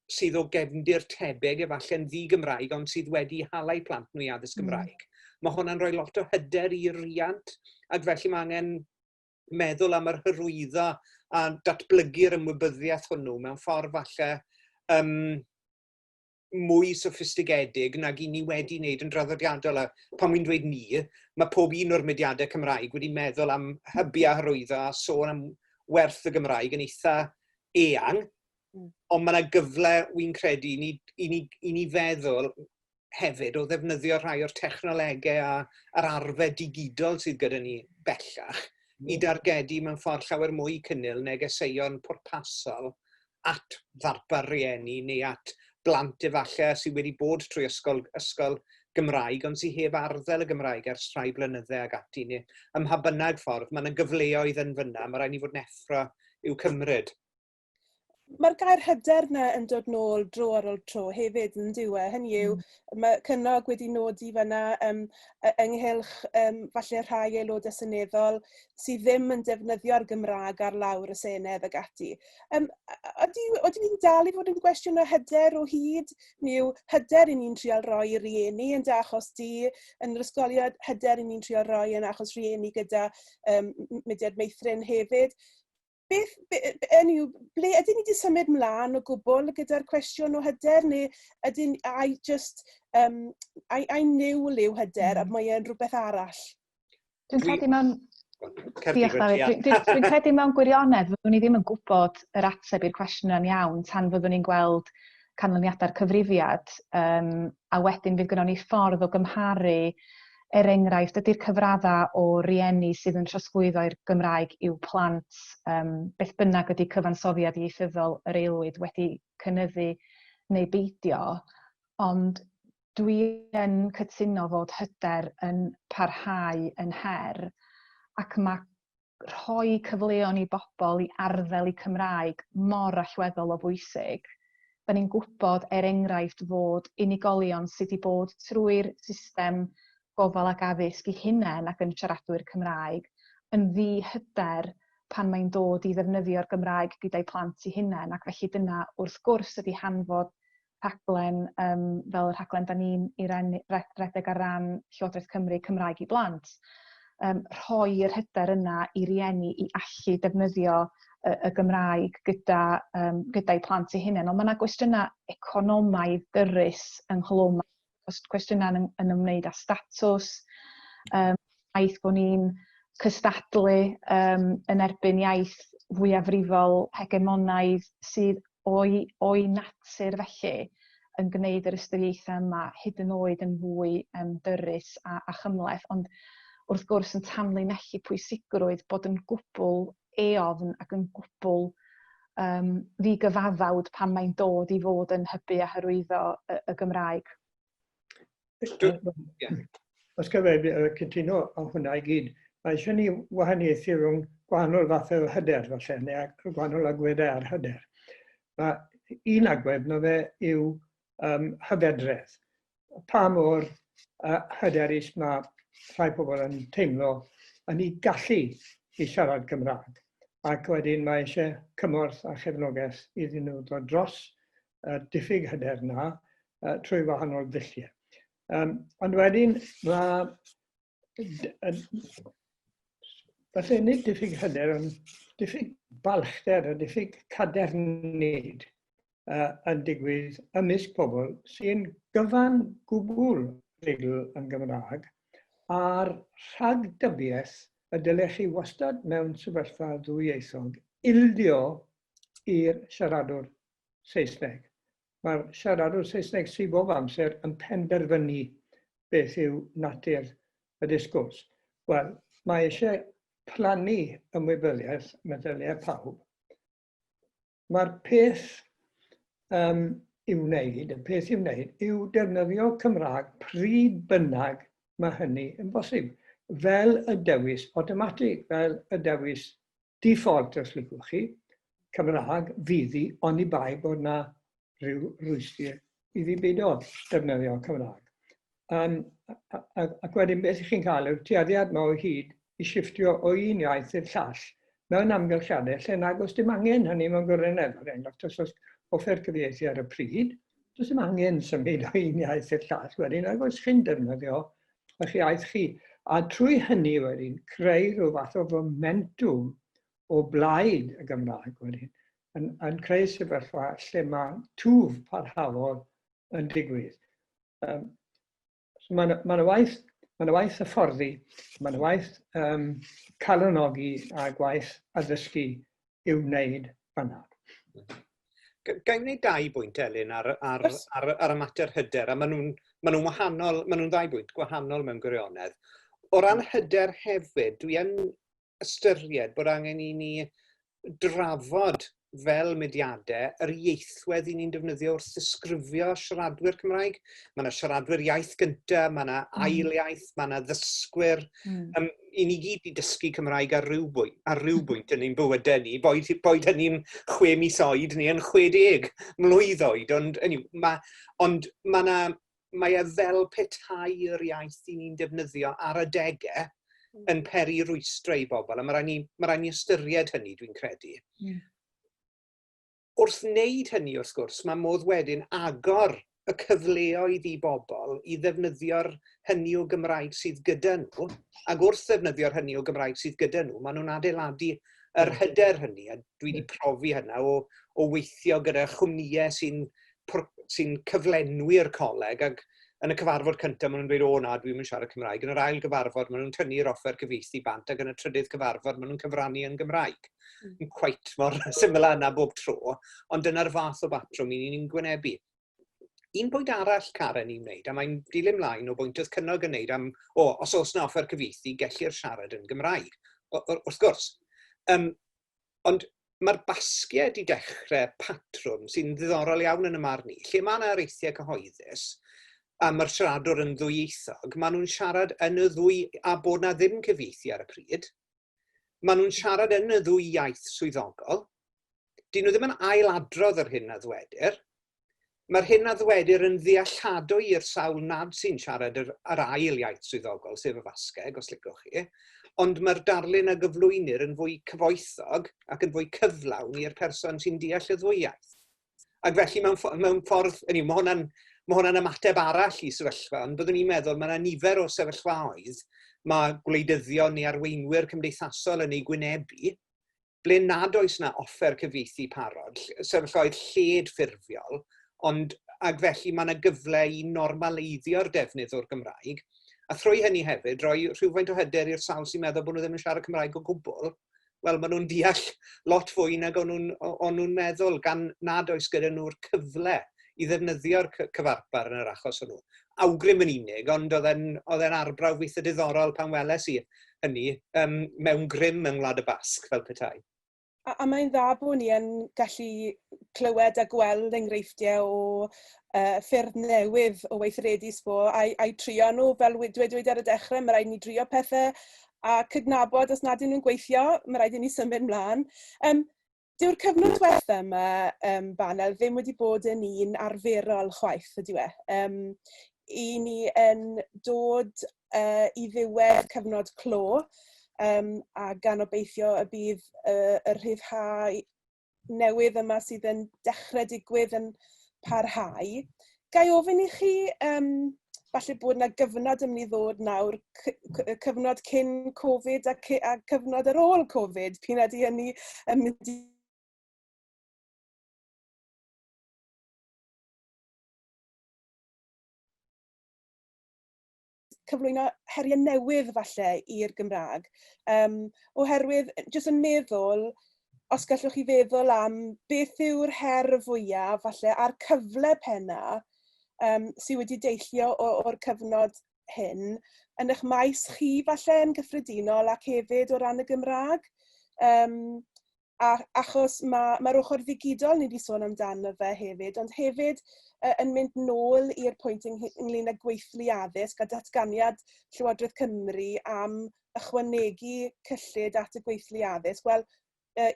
sydd o gefndir tebyg, efallai'n ddi-Gymraeg, ond sydd wedi halau plant nhw i addysg Gymraeg. Mae hwnna'n rhoi lot o hyder i riant, ac felly mae angen meddwl am yr hyrwyddo a datblygu'r ymwybyddiaeth hwnnw mewn ffordd falle mwy soffistigedig nag i ni wedi wneud yn draddodiadol. A pan wy'n dweud ni, mae pob un o'r mudiadau Cymraeg wedi meddwl am hybu a hyrwyddo a sôn am werth y Gymraeg yn eitha eang, ond mae yna gyfle, wy'n credu, i ni feddwl hefyd o ddefnyddio rhai o'r technolegau a'r arfau digidol sydd gyda ni bellach i dargedu mewn ffordd llawer mwy cynnil negeseuon pwrpasol at ddarpar rieni neu at blant efallai sydd wedi bod trwy ysgol Gymraeg ond sydd heb arddel y Gymraeg ers rhai blynyddau ag ati, neu ym mha bynnag ffordd, mae yna gyfleoedd yn fyna, mae rhaid ni fod yn effro i'w cymryd. Mae'r gair hyder 'na yn dod nôl dro ar ôl tro hefyd, yn dyw e? Hynny yw, mae Cynog wedi nodi fyna ynghylch falle rhai aelodau seneddol sydd ddim yn defnyddio'r Gymraeg ar lawr y Senedd ag ati. Ydy ni'n dal i fod yn gwestiwn o hyder o hyd? Neu hyder i ni'n trial roi i rieni yn dy achos di yn yr ysgolion, hyder i ni'n trial roi yn achos rieni gyda Mudiad Meithrin hefyd. Beth, be, be, yw, ble ydyn ni wedi symud mlaen o gwbl gyda'r cwestiwn o hyder, neu ydyn, ai just, ai niwl yw hyder, a mae e'n rhywbeth arall? Dwi'n credu mewn... Diolch, Dafydd. Dwi'n credu mewn gwirionedd fyddwn ni ddim yn gwybod yr ateb i'r cwestiwn yn iawn tan fyddwn ni'n gweld canlyniadau'r cyfrifiad, a wedyn fydd gynnon ni ffordd o gymharu, er enghraifft, ydy'r cyfraddau o rieni sydd yn trosglwyddo i'r Gymraeg i'w plant, beth bynnag ydy cyfansoddiad ieithyddol yr aelwyd, wedi cynyddu neu beidio, ond dwi yn cytuno fod hyder yn parhau yn her, ac mae rhoi cyfleon i bobl i arddel eu Cymraeg mor allweddol o bwysig. Da ni'n gwybod, er enghraifft, fod unigolion sydd wedi bod trwy'r system gofal ac addysg eu hunain ac yn siaradwyr Cymraeg yn ddi-hyder pan mae'n dod i ddefnyddio'r Gymraeg gyda'u plant eu hunain, ac felly dyna wrth gwrs ydy hanfod rhaglen fel y rhaglen da ni'n ei redeg ar ran Llywodraeth Cymru, Cymraeg i Blant. Rhoi yr hyder yna i rieni i allu defnyddio y Gymraeg gyda'u plant eu hunain. Ond mae yna gwestiynau economaidd dyrys ynghlwm, cwestiynau yn ymwneud â statws, iaith bod ni'n cystadlu yn erbyn iaith fwyafrifol hegemonaidd sydd o'i natur felly yn gwneud yr ystyriaethau yma hyd yn oed yn fwy dyrys a chymhleth, ond wrth gwrs yn tanlinellu pwysigrwydd bod yn gwbl eofn ac yn gwbl ddigyfaddawd pan mae'n dod i fod yn hybu a hyrwyddo y Gymraeg. Os gaf i cytuno â hwnna i gyd, mae eisiau ni wahaniaethu rhwng gwahanol fathau o hyder, falle, neu gwahanol agweddau ar hyder. Mae un agwedd na fe yw hyfedredd. Pa mor hyderus mae rhai pobl yn teimlo yn ei gallu i siarad Cymraeg. Ac wedyn mae eisiau cymorth a chefnogaeth iddyn nhw ddod dros y diffyg hyder yna trwy wahanol ddulliau. Ond wedyn mae falle nid diffyg hyder, ond diffyg balchder a diffyg cadernid yn digwydd ymysg pobl sy'n gyfan gwbl rugl yn Gymraeg a'r rhagdybiaeth y dylech chi wastad mewn sefyllfa ddwyieithog ildio i'r siaradwr Saesneg. Mae'r siaradwr Saesneg sydd bob amser yn penderfynu beth yw natur y disgwrs. Wel, mae eisiau plannu ymwybyddiaeth meddyliau pawb. Mae'r peth um, i'w wneud, y peth i'w wneud, yw defnyddio Cymraeg pryd bynnag mae hynny yn bosib, fel y dewis awtomatig, fel y dewis default os liciwch chi, Cymraeg fydd hi oni bai bod 'na rhyw rwystr i fi beidio defnyddio Cymraeg. Ac wedyn beth chi'n cael yw'r tueddiad yma o hyd i shifftio o un iaith i'r llall mewn amgylchiadau lle nag oes dim angen hynny mewn gwirionedd. Er enghraifft, os oes offer cyfieithu ar y pryd, does dim angen symud o un iaith i'r llall wedyn, nag oes chi'n defnyddio eich iaith chi. A trwy hynny wedyn, creu rhyw fath o fomentwm o blaid y Gymraeg wedyn, yn, yn creu sefyllfa lle mae twf parhaol yn digwydd. So mae'n ma waith, ma waith hyfforddi, mae'n waith calonogi a gwaith addysgu i'w wneud fanna. Ga i wneud dau bwynt, Elin, ar, ar, ar, ar y mater hyder, a maen nhw'n ma nhw wahanol, maen nhw'n ddau bwynt gwahanol mewn gwirionedd. O ran hyder hefyd, dwi yn ystyried bod angen i ni drafod fel mudiadau yr ieithwedd i ni'n defnyddio wrth ddisgrifio siaradwyr Cymraeg. Mae yna siaradwyr iaith gyntaf, mae yna ail iaith, mae yna ddysgwyr. I ni gyd i dysgu Cymraeg ar ryw, bwy, ar ryw bwynt yn ein bywydau ni, boed, boed hynny'n 6 mis oed neu yn 60 mlwydd oed, ond, anyway, ma, ond mae yna mae e fel petai yr iaith i ni'n defnyddio ar adegau yn peri rwystrau i bobl, a mae rhaid ni, mae rhaid ni ystyried hynny, dwi'n credu. Wrth wneud hynny, wrth gwrs, mae modd wedyn agor y cyfleoedd i bobl i ddefnyddio'r hynny o Gymraeg sydd gyda nhw, ac wrth ddefnyddio'r hynny o Gymraeg sydd gyda nhw, maen nhw'n adeiladu yr hyder hynny, a dwi wedi profi hynna o, o weithio gyda chwmnïau sy'n sy cyflenwi'r coleg, ac yn y cyfarfod cyntaf maen nhw'n dweud, o na, dwi'n mynd siarad Cymraeg. Yn yr ail gyfarfod maen nhw'n tynnu'r offer cyfieithu bant, ac yn y trydydd cyfarfod maen nhw'n cyfrannu yn Gymraeg. Yn quite mor syml yna bob tro, ond dyna'r fath o batrwm i ni'n gwynebu. Un pwynt arall, Karen, i wneud, a mae'n dilyn mlaen o bwynt oedd Cynog yn wneud am, o, os oes na offer cyfieithu, gellir siarad yn Gymraeg. O, wrth gwrs. Ond mae'r Basgiaid wedi dechrau patrwm sy'n ddiddorol iawn yn y marn i, lle mae yna areithiau cyhoeddus, a mae'r siaradwr yn ddwyieithog, maen nhw'n siarad yn y ddwy, a bod na ddim cyfieithu ar y pryd, maen nhw'n siarad yn y ddwy iaith swyddogol, dyn nhw ddim yn ailadrodd yr hyn a ddwedir, Mae'r hyn a ddwedir yn ddealladwy i'r sawl nad sy'n siarad yr, yr ail iaith swyddogol, sef y Fasgeg, os licwch chi, ond mae'r darlun a gyflwynir yn fwy cyfoethog ac yn fwy cyflawn i'r person sy'n deall y ddwy iaith. Ac felly mewn, mewn ffordd, hynny yw, mae hwnna'n mae hwnna'n ymateb arall i sefyllfa, ond byddwn i'n meddwl mae yna nifer o sefyllfaoedd mae gwleidyddion neu arweinwyr cymdeithasol yn eu gwynebu, ble nad oes 'na offer cyfieithu parod, sefyllfaoedd lled ffurfiol, ond ac felly mae yna gyfle i normaleiddio'r defnydd o'r Gymraeg, a thrwy hynny hefyd roi rhywfaint o hyder i'r sawl sy'n meddwl bod nhw ddim yn siarad Cymraeg o gwbl, wel, maen nhw'n deall lot fwy nag o'n nhw'n o'n nhw'n meddwl, gan nad oes gyda nhw'r cyfle i ddefnyddio'r cyfarpar yn yr achos hwnnw. Awgrym yn unig, ond oedd e'n arbrawf eitha diddorol pan weles i hynny mewn grym yng Ngwlad y Basg, fel petai. A mae'n dda bod ni yn gallu clywed a gweld enghreifftiau o ffyrdd newydd o weithredu sbo a'i trio nhw, fel dwedwyd ar y dechrau, mae rhaid ni drio pethau a cydnabod os nad ydyn nhw'n gweithio, mae rhaid i ni symud mlaen. Dyw'r cyfnod diwetha yma, banel, ddim wedi bod yn un arferol chwaith, ydyw e? i ni yn dod i ddiwedd cyfnod clo, a gan obeithio y bydd y rhyddhau newydd yma sydd yn dechrau digwydd yn parhau. Ga i ofyn i chi, falle bod yna gyfnod yn mynd i ddod nawr, cyfnod cyn Covid a cyfnod ar ôl Covid, p'un ydy hynny yn mynd i cyflwyno heriau newydd falle i'r Gymraeg. Oherwydd, jyst yn meddwl, os gallwch chi feddwl am beth yw'r her fwyaf falle a'r cyfle penna sydd wedi deillio o'r cyfnod hyn yn eich maes chi falle yn gyffredinol ac hefyd o ran y Gymraeg. A achos mae'r ma ochr ddigidol ni wedi sôn amdano fe hefyd, ond hefyd yn mynd nôl i'r pwynt ynglyn â gweithlu addysg a datganiad Llywodraeth Cymru am ychwanegu cyllid at y gweithlu addysg. Wel,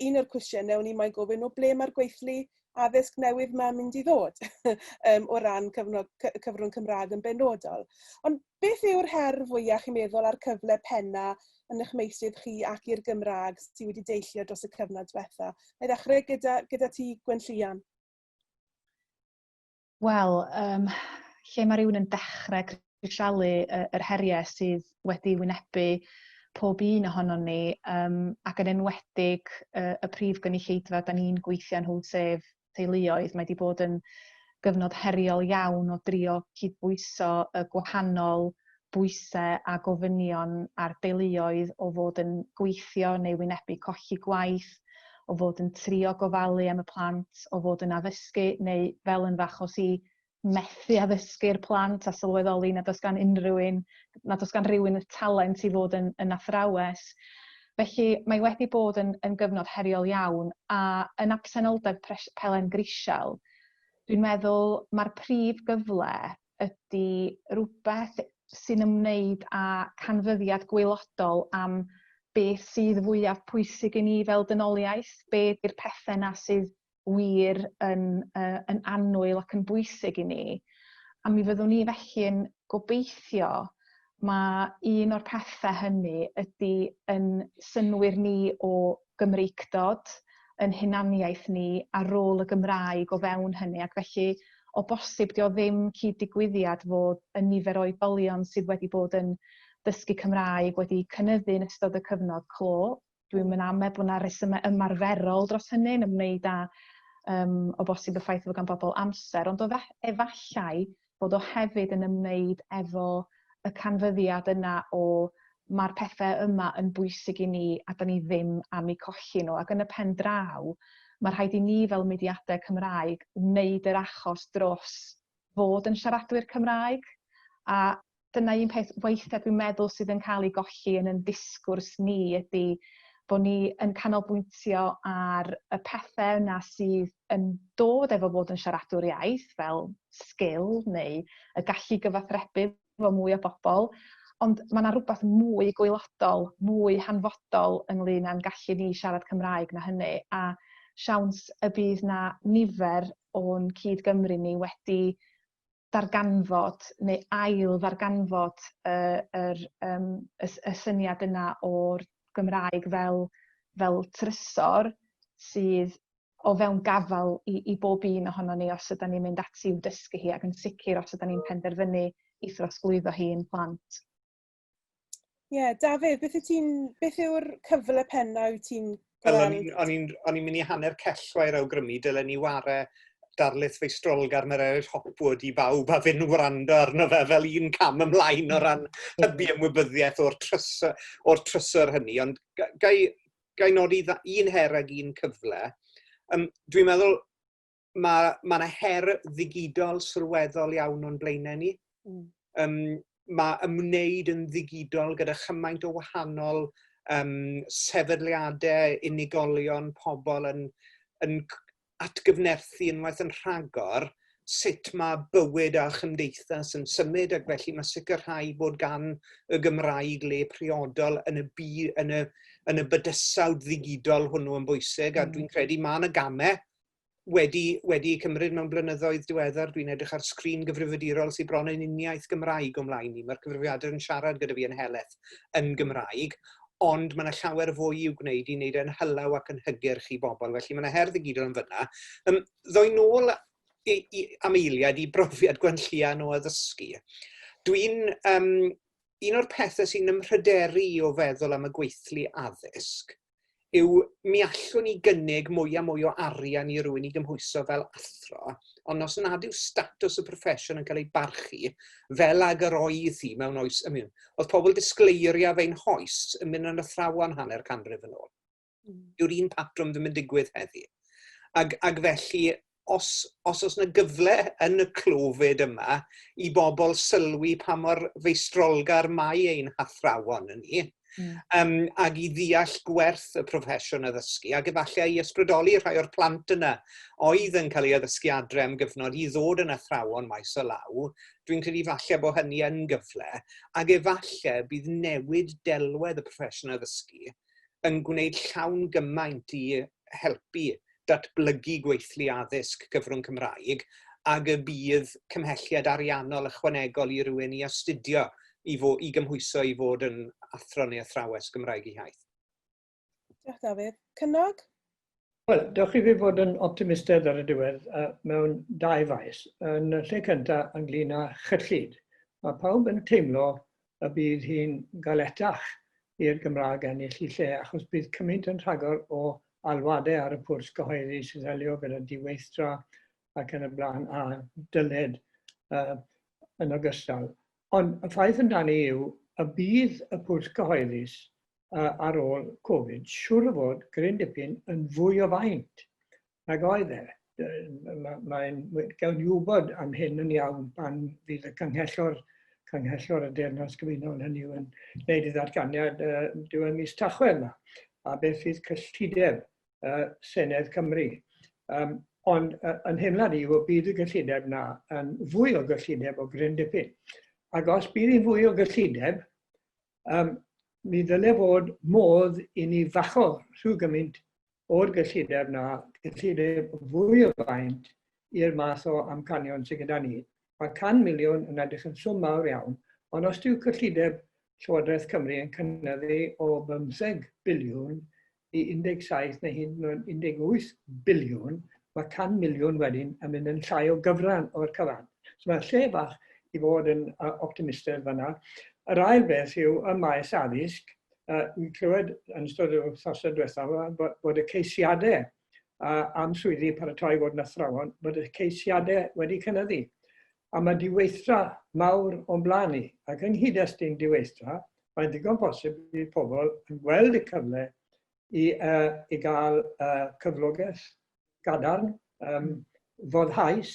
un o'r cwestiynau o'n i moyn gofyn o ble mae'r gweithlu addysg newydd mae'n mynd i ddod o ran cyfnod, cyfrwng Cymraeg yn benodol. Ond beth yw'r her fwyaf chi'n meddwl a'r cyfle penna yn eich meysydd chi ac i'r Gymraeg sydd wedi deillio dros y cyfnod diwetha? Na i ddechrau gyda ti, Gwenllian. Wel, lle mae rhywun yn dechrau crisialu yr heriau sydd wedi wynebu pob un ohonon ni, ac yn enwedig y prif gynulleidfa da ni'n gweithio nhw, sef teuluoedd. Mae wedi bod yn gyfnod heriol iawn o drio cydbwyso y gwahanol bwysau a gofynion ar deuluoedd o fod yn gweithio neu wynebu colli gwaith, o fod yn trio gofalu am y plant, o fod yn addysgu neu, fel yn fy achos i, methu addysgu'r plant a sylweddoli nad oes gan unrhyw un, nad oes gan rhywun y talent i fod yn athrawes. Felly mae wedi bod yn gyfnod heriol iawn, a yn absenoldeb pelen grisial, dwi'n meddwl mae'r prif gyfle ydy rhywbeth sy'n ymwneud â canfyddiad gwaelodol am beth sydd fwyaf pwysig i ni fel dynoliaeth, be ydy'r pethau 'na sydd wir yn annwyl ac yn bwysig i ni. A mi fyddwn ni felly yn gobeithio ma' un o'r pethau hynny ydy yn synnwyr ni o Gymreictod, yn hunaniaeth ni a rôl y Gymraeg o fewn hynny, ac felly o bosib 'di o ddim cyd-digwyddiad fod y nifer o oedolion sydd wedi bod yn dysgu Cymraeg wedi cynyddu yn ystod y cyfnod clo. Dwi'm yn amau bod 'na resymau ymarferol dros hynny yn ymwneud â o bosib y ffaith fod gan bobl amser, ond o efallai bod o hefyd yn ymwneud efo y canfyddiad yna o mae'r pethau yma yn bwysig i ni a da ni ddim am eu colli nhw. Ac yn y pen draw, mae rhaid i ni fel mudiadau Cymraeg wneud yr achos dros fod yn siaradwyr Cymraeg. A dyna un peth weithiau dwi'n meddwl sydd yn cael ei golli yn ein disgwrs ni ydy bod ni yn canolbwyntio ar y pethau yna sydd yn dod efo bod yn siaradwr iaith, fel sgil neu y gallu gyfathrebu efo mwy o bobl, ond mae yna rhywbeth mwy gwaelodol, mwy hanfodol ynglyn â'n gallu ni siarad Cymraeg na hynny, a siawns y bydd na nifer o'n cyd-Gymry ni wedi darganfod neu ail ddarganfod y syniad yna o'r Gymraeg fel trysor sydd o fewn gafael i bob un ohonon ni os ydan ni'n mynd ati i'w dysgu hi, ac yn sicr os ydan ni'n penderfynu i throsglwyddo hi i'n plant. Ie, yeah, Dafydd, beth yw'r cyfle penna wyt ti'n gweld? Wel, o'n i'n mynd i hanner cellwair awgrymu, dylen ni ware darlith feistrolgar Mererid Hopwood i bawb a fynd wrando arno fe fel un cam ymlaen o ran hybu ymwybyddiaeth o'r trysor hynny. Ond gai nodi un her ag un cyfle. Dwi'n meddwl mae yna her ddigidol sylweddol iawn o'n blaenau ni. Mae ymwneud yn ddigidol gyda chymaint o wahanol sefydliadau, unigolion, pobl yn atgyfnerthu unwaith yn rhagor sut mae bywyd a chymdeithas yn symud, ac felly mae sicrhau bod gan y Gymraeg le priodol yn y bydysawd ddigidol hwnnw yn bwysig, a dwi'n credu mae yna gamau wedi, wedi cymryd mewn blynyddoedd diweddar. Dwi'n edrych ar sgrin gyfrifiadurol sydd bron yn uniaith Gymraeg o mlaen i. Mae'r cyfrifiadur yn siarad gyda fi yn helaeth yn Gymraeg, ond mae yna llawer fwy i'w gwneud i wneud e'n hylaw ac yn hygyrch i bobl. Felly mae yna her ddigidol yn fyna. Ddoi nôl i, i, am eiliad i brofiad Gwenllian o addysgu. Dwi'n um, un o'r pethau sy'n ymhryderu i o feddwl am y gweithlu addysg yw mi allwn ni gynnig mwy a mwy o arian i rywun i gymhwyso fel athro, ond os nad yw statws y proffesiwn yn cael ei barchu, fel ag yr oedd hi mewn oes, I mean, oedd pobl disgleiriaf ein hoes yn mynd yn athrawon hanner canrif yn ôl. Dyw'r un patrwm ddim yn digwydd heddi. Ag, ag felly, os, os oes yna gyfle yn y clofid yma i bobl sylwi pa mor feistrolgar mae ein hathrawon yn ni, ag i ddeall gwerth y proffesiwn addysgu, ac efallai i ysbrydoli rhai o'r plant yna oedd yn cael ei addysgu adre am gyfnod i ddod yn athrawon maes o law, dwi'n credu falle bod hynny yn gyfle, ac efallai bydd newid delwedd y proffesiwn addysgu yn gwneud llawn gymaint i helpu datblygu gweithlu addysg cyfrwng Cymraeg ag y bydd cymhelliad ariannol ychwanegol i rywun i astudio i, fo, i gymhwyso i fod yn athro neu athrawes Gymraeg ei hiaith. Diolch Dafydd. Cynog? Wel, dewch i fi fod yn optimistaidd ar y diwedd uh, mewn dau faes. Yn y lle cyntaf, ynglyn â chyllid. Mae pawb yn teimlo y bydd hi'n galetach i'r Gymraeg ennill ei lle achos bydd cymaint yn rhagor o alwadau ar y pwrs cyhoeddus i ddelio gyda diweithdra ac yn y blaen a dyled uh, yn ogystal. Ond y ffaith amdani yw y bydd y pwrs cyhoeddus uh, ar ôl Covid siŵr o fod gryn dipyn yn fwy o faint nag oedd e. Mae'n, gawn ni wybod am hyn yn iawn pan fydd y canghellor, canghellor y Deyrnas Gyfunol hynny yw yn gwneud ei ddatganiad uh, diwedd mis Tachwedd yma, a beth fydd cyllideb uh, Senedd Cymru. Um, ond uh, yn nheimlad i yw y bydd y gyllideb na yn fwy o gyllideb o gryn dipyn. Ac os bydd hi'n fwy o gyllideb, um, mi ddyle fod modd i ni facho rhyw gymaint o'r gyllideb 'na, gyllideb fwy o faint i'r math o amcanion sydd gyda ni. Mae 100 miliwn yn edrych yn swm mawr iawn, ond os dyw cyllideb Llywodraeth Cymru yn cynyddu o 15 biliwn i 17 neu hyd yn oed 18 biliwn, mae 100 miliwn wedyn yn mynd yn llai o gyfran o'r cyfan. So mae lle bach i fod yn optimistaidd fanna. Yr ail beth yw ym maes addysg, uh, wi'n clywed yn ystod yr wythnosau diwethaf bod, bod y ceisiadau uh, am swyddi paratoi fod yn athrawon, bod y ceisiadau wedi cynyddu. A mae diweithdra mawr o'n blaen ni. Ac yng nghyd-destun diweithdra, mae'n ddigon posib bydd pobl yn gweld y cyfle i, uh, i gael uh, cyflogaeth gadarn, um, foddhaus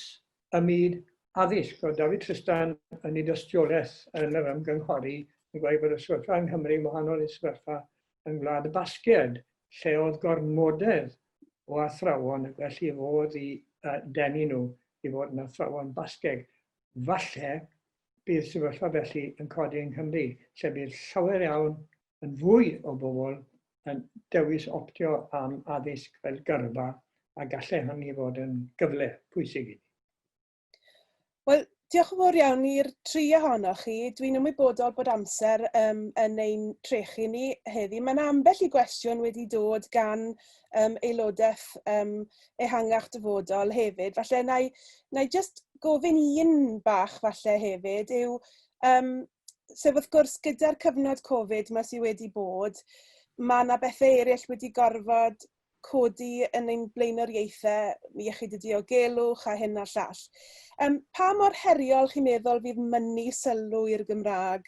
ym myd addysg. Oedd David Tristan yn ei dystiolaeth yn yr ymgynghori yn gweud bod y sefyllfa yng Nghymru yn wahanol i'r sefyllfa yng Ngwlad y Basgiaid, lle oedd gormodedd o athrawon ac felly fodd i uh, denu nhw i fod yn athrawon Basgeg. Falle bydd sefyllfa felly yn codi yng Nghymru, lle bydd llawer iawn yn fwy o bobl yn dewis optio am addysg fel gyrfa a gallai hynny fod yn gyfle pwysig i ni. Wel, diolch yn fawr iawn i'r tri ohonoch chi. Dwi'n ymwybodol bod amser um, yn ein trechu ni heddi. Mae yna ambell i gwestiwn wedi dod gan um, aelodaeth um, ehangach dyfodol hefyd. Falle na i, na i just gofyn un bach falle hefyd yw um, sef wrth gwrs gyda'r cyfnod Covid ma sydd wedi bod, mae yna bethau eraill wedi gorfod codi yn ein blaenoriaethau, iechyd y diogelwch a hyn a'r llall. Um, pa mor heriol chi'n meddwl fydd mynnu sylw i'r Gymraeg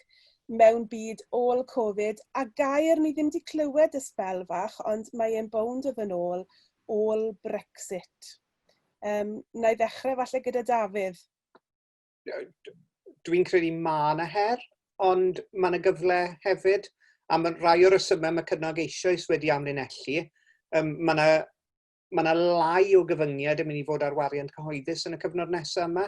mewn byd ôl Covid, a gair ni ddim wedi clywed y sbel fach, ond mae e'n bownd oedd yn ôl, ôl Brexit. Um, na i ddechrau falle gyda Dafydd. Dwi'n credu mae yna her, ond mae yna gyfle hefyd. A mae rhai o'r rhesymau mae Cynog eisoes wedi amlinellu. Um, mae yna mae yna lai o gyfyngiad yn mynd i fod ar wariant cyhoeddus yn y cyfnod nesaf yma.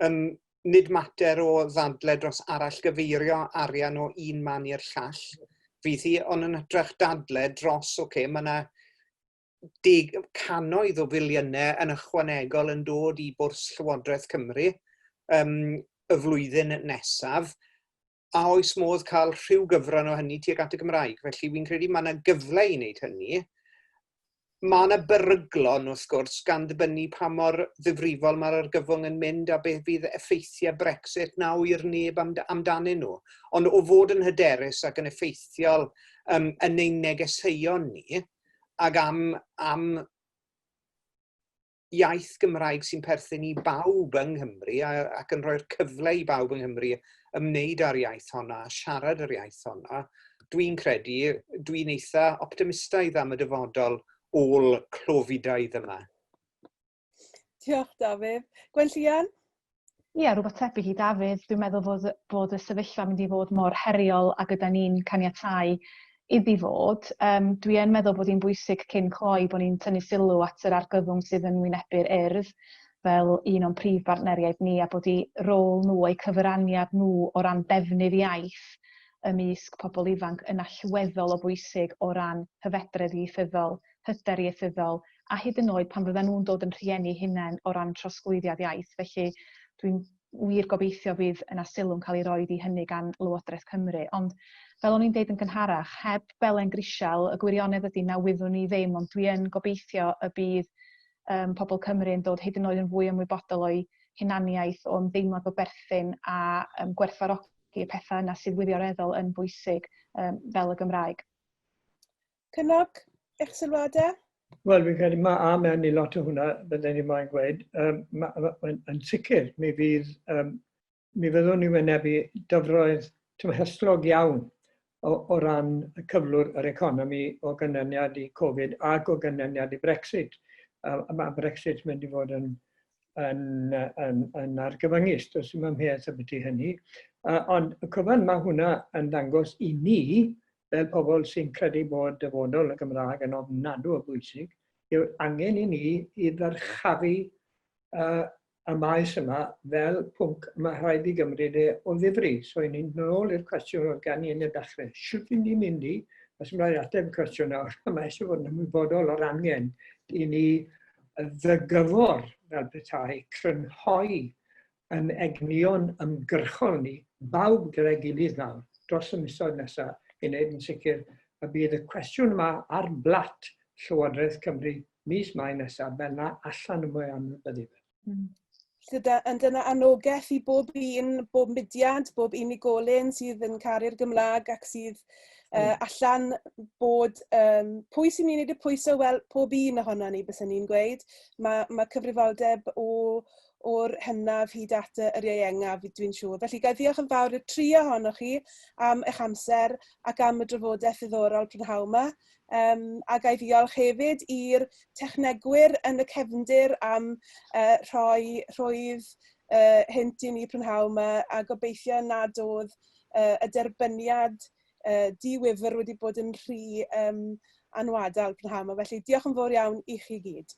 Um, nid mater o ddadle dros arallgyfeirio arian o un man i'r llall fydd hi, ond yn hytrach dadle dros, oce, okay, mae yna deg, cannoedd o filiynau yn ychwanegol yn dod i bwrs Llywodraeth Cymru um, y flwyddyn nesaf, a oes modd cael rhyw gyfran o hynny tuag at y Gymraeg? Felly fi'n credu mae yna gyfle i wneud hynny. Mae yna beryglon, wrth gwrs, gan ddibynnu pa mor ddifrifol mae'r argyfwng yn mynd a beth fydd effeithiau Brexit na ŵyr neb amdanyn nhw. Ond o fod yn hyderus ac yn effeithiol um, yn ein negeseuon ni, ac am, am iaith Gymraeg sy'n perthyn i bawb yng Nghymru a, ac yn rhoi'r cyfle i bawb yng Nghymru ymwneud â'r iaith honna, siarad yr iaith honna, dwi'n credu, dwi'n eitha optimistaidd am y dyfodol ôl clofidaidd yma. Diolch, Dafydd. Gwenllian? Ie, rhywbeth tebyg i Dafydd. Dwi'n meddwl fod, fod y sefyllfa mynd i fod mor heriol ag yda ni'n caniatáu iddi fod. Um, dwi yn meddwl bod hi'n bwysig cyn cloi bod ni'n tynnu sylw at yr argyfwng sydd yn wynebu'r Urdd fel un o'n prif bartneriaid ni a bod eu rôl nhw, eu cyfraniad nhw o ran defnydd iaith ymysg pobl ifanc yn allweddol o bwysig o ran hyfedredd ieithyddol, hyder ieithyddol a hyd yn oed pan fyddan nhw'n dod yn rhieni hunain o ran trosglwyddiad iaith. Felly dwi'n wir gobeithio fydd yna sylw'n cael ei roed i hynny gan Lywodraeth Cymru. Ond fel o'n i'n deud yn gynharach, heb belen grisial, y gwirionedd ydy na wyddwn ni ddim, ond dwi yn gobeithio y bydd um, pobl Cymru yn dod hyd yn oed yn fwy ymwybodol o'i hunaniaeth, o ymdeimlad o berthyn a um, gwerthfawrogi y pethau yna sydd wirioneddol yn bwysig um, fel y Gymraeg. Cynog, eich sylwadau? Wel, fi'n credu mae amen i lot o hwnna, bydden ni moyn gweud. Um, ma, ma, yn, yn sicr, mi fydd, um, mi fyddwn ni wynebu dyfroedd tymhestlog iawn o, o ran y cyflwr yr economi o ganlyniad i Covid ac o ganlyniad i Brexit. Uh, mae Brexit mynd i fod yn, yn, yn, yn argyfyngus, does dim amheuaeth ambiti hynny. Uh, ond y cyfan mae hwnna yn dangos i ni, fel pobl sy'n credu bod dyfodol y Gymraeg yn ofnadw o bwysig, yw'r angen i ni i ddyrchafu uh, y maes yma fel pwnc mae rhaid i gymryd e o ddifri. So i ni'n nôl i'r cwestiwn oedd gan i yn y dechrau. Sut i ni'n mynd i, os mae'n rhaid ateb y cwestiwn nawr, mae eisiau fod yn ymwybodol o'r angen i ni ddygyfor fel petai, crynhoi yn egnïon ymgyrchol ni, bawb gyda'i gilydd nawr, dros y misoedd nesaf, i wneud yn sicr y bydd y cwestiwn yma ar blat Llywodraeth Cymru mis Mai nesaf, fel na allan nhw mo'i anwybyddu fe. Mm. Dyna, yn dyna anogaeth i bob un, bob mudiad, bob unigolyn sydd yn caru'r Gymraeg ac sydd uh, allan bod um, pwy sy'n mynd i wneud y pwyso, wel, pob un ohono ni, bys ni'n gweud. Mae, mae cyfrifoldeb o, o'r hynaf hyd at yr ieuengaf, dwi'n siŵr. Felly, gael ddiolch yn fawr i'r tri ohonoch chi am eich amser ac am y drafodaeth ddiddorol prynhawn yma. Um, a gael ddiolch hefyd i'r technegwyr yn y cefndir am uh, rhoi rhwydd uh, hint i ni prynhawn yma a gobeithio nad oedd uh, y derbyniad uh, di-wifr wedi bod yn rhy um, anwadal prynhawn yma. Felly diolch yn fawr iawn i chi gyd.